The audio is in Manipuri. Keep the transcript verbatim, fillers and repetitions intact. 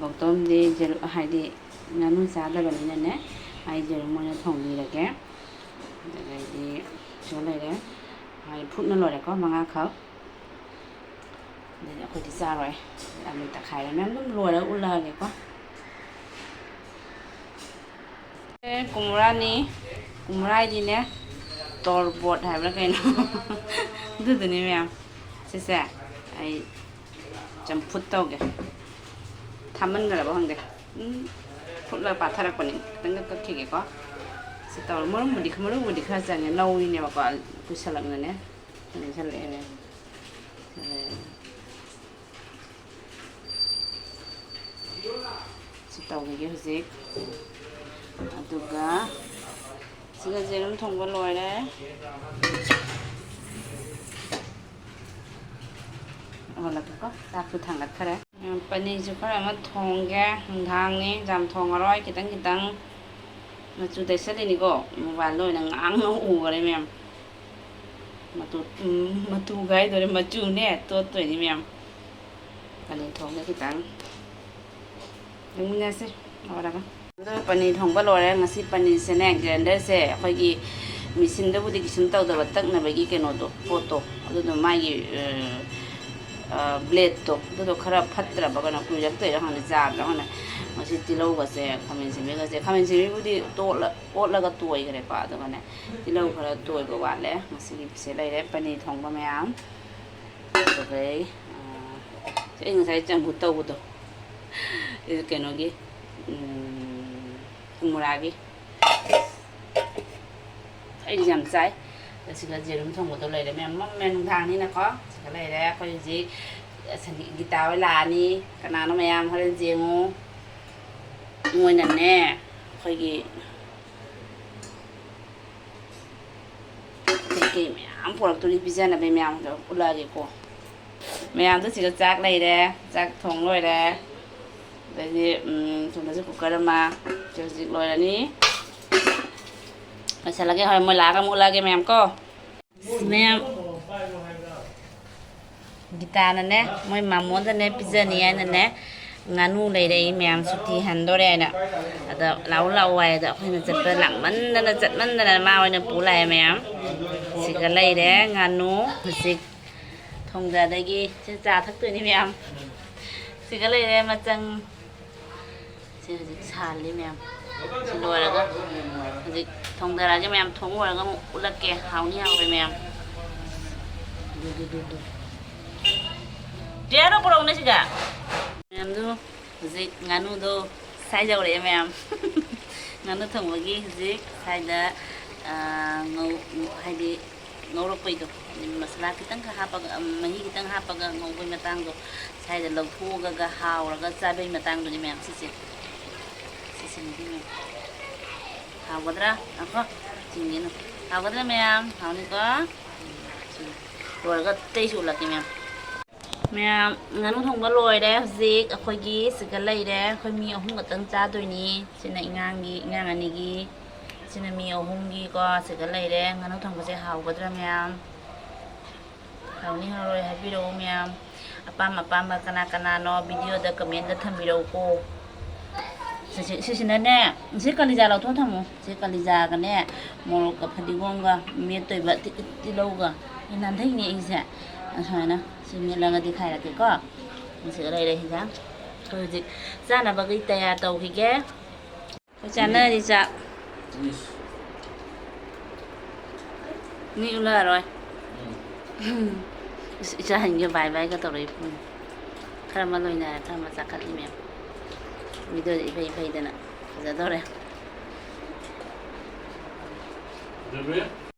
ꯒꯧꯇꯝꯗꯤ ꯖꯦꯔꯨ-, ꯍꯥꯏꯗꯤ ꯉꯥꯅꯨ ꯆꯥꯗꯕꯅꯤꯅꯅꯦ, ꯑꯩ ꯖꯦꯔꯨꯝ ꯑꯣꯏꯅ ꯊꯣꯡꯕꯤꯔꯒꯦ꯫ ꯑꯗꯨꯗꯩꯗꯤ ꯁꯤꯗ ꯂꯩꯔꯦ, ꯍꯥꯏꯗꯤ ꯐꯨꯠꯅ ꯂꯣꯏꯔꯦꯀꯣ, ꯃꯉꯥꯈꯛ꯫ ꯑꯗꯨꯗꯤ ꯑꯩꯈꯣꯏꯗꯤ ꯆꯥꯔꯣꯏ꯫ ꯑꯂꯨ ꯇꯛꯈꯥꯏꯔꯦ ꯃꯌꯥꯝ, ꯑꯗꯨꯝ ꯂꯣꯏꯔꯒ ꯎꯠꯂꯛꯑꯒꯦꯀꯣ꯫ ꯑꯦ, ꯀꯨꯝꯍꯣꯔꯥꯅꯤ, ꯀꯨꯝꯍꯣꯔꯥꯏꯗꯤꯅꯦ, ꯇꯣꯔꯕꯣꯠ ꯍꯥꯏꯕ꯭ꯔꯥ ꯀꯩꯅꯣ? ꯑꯗꯨꯗꯨꯅꯤ ꯃꯌꯥꯝ꯫ ꯁꯤꯁꯦ ꯑꯩ ꯆꯝꯐꯨꯠ ꯇꯧꯒꯦ꯫ ꯊꯥꯃꯟꯈ꯭ꯔꯕ ꯈꯪꯗꯦ꯫ ꯎꯝ, ꯐꯨꯠꯂꯒ ꯄꯥꯊꯔꯛꯄꯅꯤ꯫ ꯈꯤꯇꯪꯒ ꯀꯛꯈꯤꯒꯦꯀꯣ꯫ ꯁꯤ ꯇꯧꯔ, ꯃꯔꯨꯝꯕꯨꯗꯤ, ꯃꯔꯨꯝꯕꯨꯗꯤ ꯈꯔ ꯆꯪꯉꯦ꯫ ꯅꯧꯔꯤꯅꯦꯕꯀꯣ, ꯀꯨꯏꯁꯜꯂꯛꯅꯅꯦ꯫ ꯂꯩꯁꯜꯂꯛꯑꯦꯅꯦ꯫ ꯑꯦ꯫ ꯁꯤ ꯇꯧꯈꯤꯒꯦ ꯍꯧꯖꯤꯛ꯫ ꯑꯗꯨꯒ ꯁꯤꯒ ꯌꯦꯔꯨꯝ ꯊꯣꯡꯕ ꯂꯣꯏꯔꯦ꯫ ꯑꯣꯜꯂꯛꯀꯦꯀꯣ꯫ ꯆꯥꯛꯁꯨ ꯊꯥꯡꯒꯠꯈꯔꯦ꯫ ꯎꯝ, ꯄꯅꯤꯔꯁꯨ ꯈꯔ ꯑꯃ ꯊꯣꯡꯒꯦ꯫ ꯅꯨꯡꯗꯥꯡꯅꯤ, ꯌꯥꯝ ꯊꯣꯡꯉꯔꯣꯏ, ꯈꯤꯇꯪ ꯈꯤꯇꯪ꯫ ꯃꯆꯨ ꯇꯩꯁꯜꯂꯤꯅꯤꯀꯣ, ꯃꯣꯕꯥꯏꯜꯗ ꯑꯣꯏꯅ ꯉꯥꯡꯅ ꯎꯈꯔꯦ ꯃꯌꯥꯝ꯫ ꯃꯇꯨ, ꯎꯝ, ꯃꯇꯨ ꯀꯥꯏꯗꯣꯔꯦ, ꯃꯆꯨꯅꯦ ꯇꯣꯠꯇꯣꯏꯅꯤ ꯃꯌꯥꯝ꯫ ꯄꯅꯤꯔ ꯊꯣꯡꯒꯦ ꯈꯤꯇꯪ꯫ ꯌꯦꯡꯃꯤꯟꯅꯁꯦ ꯂꯣꯏꯔꯒ꯫ ꯑꯗꯣ ꯄꯅꯤꯔ ꯊꯣꯡꯕ ꯂꯣꯏꯔꯦ꯫ ꯉꯁꯤ ꯄꯅꯤꯔꯁꯦꯅꯦ, ꯒ꯭ꯔꯥꯏꯟꯗꯔꯁꯦ, ꯑꯩꯈꯣꯏꯒꯤ ꯃꯦꯆꯤꯟꯗꯕꯨꯗꯤ ꯀꯩꯁꯨꯝ ꯇꯧꯗꯕ, ꯇꯛꯅꯕꯒꯤ ꯀꯩꯅꯣꯗꯣ, ꯄꯣꯠꯇꯣ, ꯑꯗꯨꯗꯣ ꯃꯥꯒꯤ, ꯑ, ꯑ, ꯕ꯭ꯂꯦꯗꯇꯣ, ꯑꯗꯨꯗꯣ ꯈꯔ ꯐꯠꯇ꯭ꯔꯕ ꯀꯩꯅꯣ, ꯀꯨꯏꯔꯛꯇꯣꯏꯔꯥ ꯈꯪꯗꯦ, ꯌꯥꯗ꯭ꯔꯥ ꯈꯪꯗꯦ꯫ ꯉꯁꯤ ꯇꯤꯜꯍꯧꯒꯁꯦ, ꯈꯥꯃꯦꯟ ꯑꯁꯤꯟꯕꯤꯒꯁꯦ, ꯈꯥꯃꯦꯟ ꯑꯁꯤꯟꯕꯤꯕꯨꯗꯤ ꯇꯣꯠꯂ-, ꯑꯣꯠꯂꯒ ꯇꯣꯏꯈ꯭ꯔꯦꯀꯣ, ꯑꯗꯨꯒꯅꯦ, ꯇꯤꯜꯍꯧ ꯈꯔ ꯇꯣꯏꯕ ꯋꯥꯠꯂꯦ꯫ ꯉꯁꯤꯒꯤ ꯁꯦ ꯂꯩꯔꯦ ꯄꯅꯤꯔ ꯊꯣꯡꯕ ꯃꯌꯥꯝ꯫ ꯑꯗꯨꯗꯩ, ꯑ, ꯑꯩ ꯉꯁꯥꯏ ꯆꯝꯐꯨꯠ ꯇꯧꯕꯗꯣ, ꯀꯩꯅꯣꯒꯤ, ꯎꯝ, ꯀꯨꯝꯍꯣꯔꯥꯒꯤ꯫ ꯑꯩꯗꯤ ꯌꯥꯝ ꯆꯥꯏ꯫ ꯑꯁꯤꯒ ꯌꯦꯔꯨꯝ ꯊꯣꯡꯕꯗꯣ ꯂꯩꯔꯦ ꯃꯌꯥꯝ, ꯃꯝꯃꯦ ꯅꯨꯡꯗꯥꯡꯅꯤꯅꯀꯣ꯫ ꯁꯤꯒ ꯂꯩꯔꯦ꯫ ꯑꯩꯈꯣꯏ ꯍꯧꯖꯤꯛ ꯁꯟꯗꯤ-, ꯒꯤꯇꯥ ꯍꯣꯏ ꯂꯥꯛꯑꯅꯤ꯫ ꯀꯅꯥꯅꯣ ꯃꯌꯥꯝ ꯍꯣꯔꯦꯟ ꯌꯦꯡꯉꯨ꯫ ꯃꯣꯏꯅꯅꯦ, ꯑꯩꯈꯣꯏꯒꯤ ꯀꯩꯀꯩ ꯃꯌꯥꯝ ꯄꯨꯔꯛꯇꯣꯔꯤ ꯄꯤꯖꯅꯕꯩ ꯃꯌꯥꯝꯗꯣ ꯎꯠꯂꯛꯑꯒꯦꯀꯣ꯫ ꯃꯌꯥꯝꯗꯣ ꯁꯤꯗ ꯆꯥꯛ ꯂꯩꯔꯦ, ꯆꯥꯛ ꯊꯣꯡ ꯂꯣꯏꯔꯦ꯫ ꯑꯗꯩꯗꯤ, ꯎꯝ, ꯁꯣꯝꯗꯁꯨ ꯀꯨꯀꯔ ꯑꯃ, ꯁꯤ ꯍꯧꯖꯤꯛ ꯂꯣꯏꯔꯅꯤ꯫ ꯂꯣꯏꯁꯜꯂꯒꯦ, ꯍꯣꯔꯦꯟ ꯃꯣꯏ ꯂꯥꯛꯑꯒ ꯑꯃꯨꯛ ꯎꯠꯂꯛꯑꯒꯦ ꯃꯌꯥꯝ ꯀꯣ꯫ ꯃꯌꯥꯝ ꯒꯤꯇꯥꯅꯅꯦ, ꯃꯣꯏ ꯃꯥꯃꯣꯗꯅꯦ ꯄꯤꯖꯅꯤ ꯍꯥꯏꯅꯅꯦ, ꯉꯥꯅꯨ ꯂꯩꯔꯛꯏ ꯃꯌꯥꯝ, ꯁꯨꯇꯤ ꯍꯟꯗꯣꯔꯦ ꯍꯥꯏꯅ꯫ ꯑꯗ ꯂꯥꯛꯎ ꯂꯥꯛꯎ ꯍꯥꯏꯗ ꯑꯩꯈꯣꯏꯅ ꯆꯠꯄ, ꯂꯥꯛꯃꯟꯗꯅ ꯆꯠꯃꯟꯗꯅ ꯃꯥ ꯑꯣꯏꯅ ꯄꯨ ꯂꯥꯛꯑꯦ ꯃꯌꯥꯝ꯫ ꯁꯤꯒ ꯂꯩꯔꯦ ꯉꯥꯅꯨ꯫ ꯍꯧꯖꯤꯛ ꯊꯣꯡꯗꯗꯒꯤ ꯁꯤ ꯆꯥ ꯊꯛꯇꯣꯏꯅꯤ ꯃꯌꯥꯝ꯫ ꯁꯤꯒ ꯂꯩꯔꯦ ꯃꯆꯪ꯫ ꯁꯤ ꯍꯧꯖꯤꯛ ꯁꯥꯍꯜꯂꯤ ꯃꯌꯥꯝ꯫ ꯁꯤ ꯂꯣꯏꯔꯒ ꯍꯧꯖꯤꯛ ꯊꯣꯡꯗꯔꯛꯑꯒꯦ ꯃꯌꯥꯝ꯫ ꯊꯣꯡ ꯂꯣꯏꯔꯒ ꯑꯃꯨꯛ ꯎꯠꯂꯛꯀꯦ꯫ ꯍꯥꯎꯅꯤ ꯍꯥꯎꯔꯣꯏ ꯃꯌꯥꯝ꯫ ꯗꯨ, ꯗꯨ, ꯗꯨ, ꯗꯨ꯫ ꯆꯦꯔꯣ ꯄꯨꯔꯛꯎꯅꯦ ꯁꯤꯒ꯫ ꯃꯌꯥꯝꯗꯨ ꯍꯧꯖꯤꯛ ꯉꯥꯅꯨꯗꯣ ꯁꯥꯏꯖꯧꯔꯛꯑꯦ ꯃꯌꯥꯝ꯫ ꯉꯥꯅꯨ ꯊꯣꯡꯕꯒꯤ ꯍꯧꯖꯤꯛ ꯁꯥꯏꯗ, ꯑꯥ, ꯉꯧ-, ꯍꯥꯏꯗꯤ ꯉꯧꯔꯛꯄꯩꯗꯣ, ꯍꯥꯏꯗꯤ ꯃꯁꯂꯥ ꯈꯤꯇꯪꯈꯛ ꯍꯥꯞꯄꯒ, ꯃꯍꯤ ꯈꯤꯇꯪ ꯍꯥꯞꯄꯒ ꯉꯧꯕꯩ ꯃꯇꯥꯡꯗꯣ, ꯁꯥꯏꯗ ꯂꯧꯊꯣꯛꯑꯒ ꯍꯥꯎꯔꯒ ꯆꯥꯕꯩ ꯃꯇꯥꯡꯗꯨꯅꯤ ꯃꯌꯥꯝ ꯁꯤꯁꯦ꯫ ꯁꯤꯁꯤꯅꯤ ꯃꯌꯥꯝ꯫ ꯍꯥꯎꯒꯗ꯭ꯔꯥ? ꯉꯥꯏꯈꯣ, ꯆꯤꯡꯒꯦꯅ꯫ ꯍꯥꯎꯒꯗ꯭ꯔꯥ ꯃꯌꯥꯝ? ꯍꯥꯎꯅꯤꯀꯣ? ꯂꯣꯏꯔꯒ ꯑꯇꯩꯁꯨ ꯎꯠꯂꯛꯀꯦ ꯃꯌꯥꯝ꯫ ꯃꯌꯥꯝ, ꯉꯥꯅꯨ ꯊꯣꯡꯕ ꯂꯣꯏꯔꯦ꯫ ꯍꯧꯖꯤꯛ ꯑꯩꯈꯣꯏꯒꯤ ꯁꯤꯒ ꯂꯩꯔꯦ꯫ ꯑꯩꯈꯣꯏ ꯃꯤ ꯑꯍꯨꯝ ꯈꯛꯇꯪ ꯆꯥꯗꯣꯏꯅꯤ꯫ ꯁꯤꯅ ꯏꯉꯥꯡꯒꯤ, ꯏꯉꯥꯡ ꯑꯅꯤꯒꯤ꯫ ꯁꯤꯅ ꯃꯤ ꯑꯍꯨꯝꯒꯤꯀꯣ꯫ ꯁꯤꯒ ꯂꯩꯔꯦ꯫ ꯉꯥꯅꯨ ꯊꯣꯡꯕꯁꯦ ꯍꯥꯎꯒꯗ꯭ꯔꯥ ꯃꯌꯥꯝ? ꯍꯥꯎꯅꯤ ꯍꯥꯎꯔꯣꯏ ꯍꯥꯏꯕꯤꯔꯛꯎ ꯃꯌꯥꯝ꯫ ꯑꯄꯥꯝ ꯑꯄꯥꯝꯕ ꯀꯅꯥ ꯀꯅꯥꯅꯣ videoꯗ commentꯇ ꯊꯝꯕꯤꯔꯛꯎꯀꯣ꯫ ꯁꯤꯁꯤ-, ꯁꯤꯁꯤꯅꯅꯦ, ꯁꯤ ꯀꯂꯤꯖꯥ ꯂꯧꯊꯣꯛ ꯊꯝꯃꯣ꯫ ꯁꯤ ꯀꯂꯤꯖꯥꯒꯅꯦ, ꯃꯣꯔꯣꯛꯀ ꯐꯗꯤꯒꯣꯝꯒ ꯃꯦꯠꯇꯣꯏꯕ, ꯇꯤ-, ꯇꯤꯜꯍꯧꯒ꯫ ꯑꯦ, ꯅꯥꯟꯊꯩꯅꯦ ꯑꯩꯁꯦ꯫ ꯑꯁꯨꯃꯥꯏꯅ ꯁꯤ ꯃꯦꯠꯂꯒ ꯗꯤꯈꯥꯏꯔꯛꯀꯦꯀꯣ꯫ ꯁꯤꯒ ꯂꯩꯔꯦ ꯍꯤꯟꯖꯥꯡ꯫ ꯑꯩꯈꯣꯏ ꯍꯧꯖꯤꯛ ꯆꯥꯅꯕꯒꯤ ꯇꯌꯥꯔ ꯇꯧꯈꯤꯒꯦ꯫ ꯑꯩꯈꯣꯏ ꯆꯥꯅꯔꯤ ꯆꯥꯛ꯫ ꯏꯁ꯫ ꯃꯤ ꯎꯠꯂꯔꯣꯏ꯫ ꯎꯝ꯫ ꯏꯁ, ꯏꯆꯥꯁꯤꯡꯁꯦ bye byeꯒ ꯇꯧꯔꯛꯏ ꯄꯣꯠꯅꯤ꯫ ꯈꯔ ꯑꯃ ꯂꯣꯏꯅꯔꯦ, ꯈꯔ ꯑꯃ ꯆꯥꯈꯠꯂꯤ ꯃꯌꯥꯝ꯫ videoꯁꯦ ꯏꯐꯩ ꯐꯩꯗꯅ ꯐꯖꯗꯧꯔꯦ꯫ ꯕꯦꯕꯤ?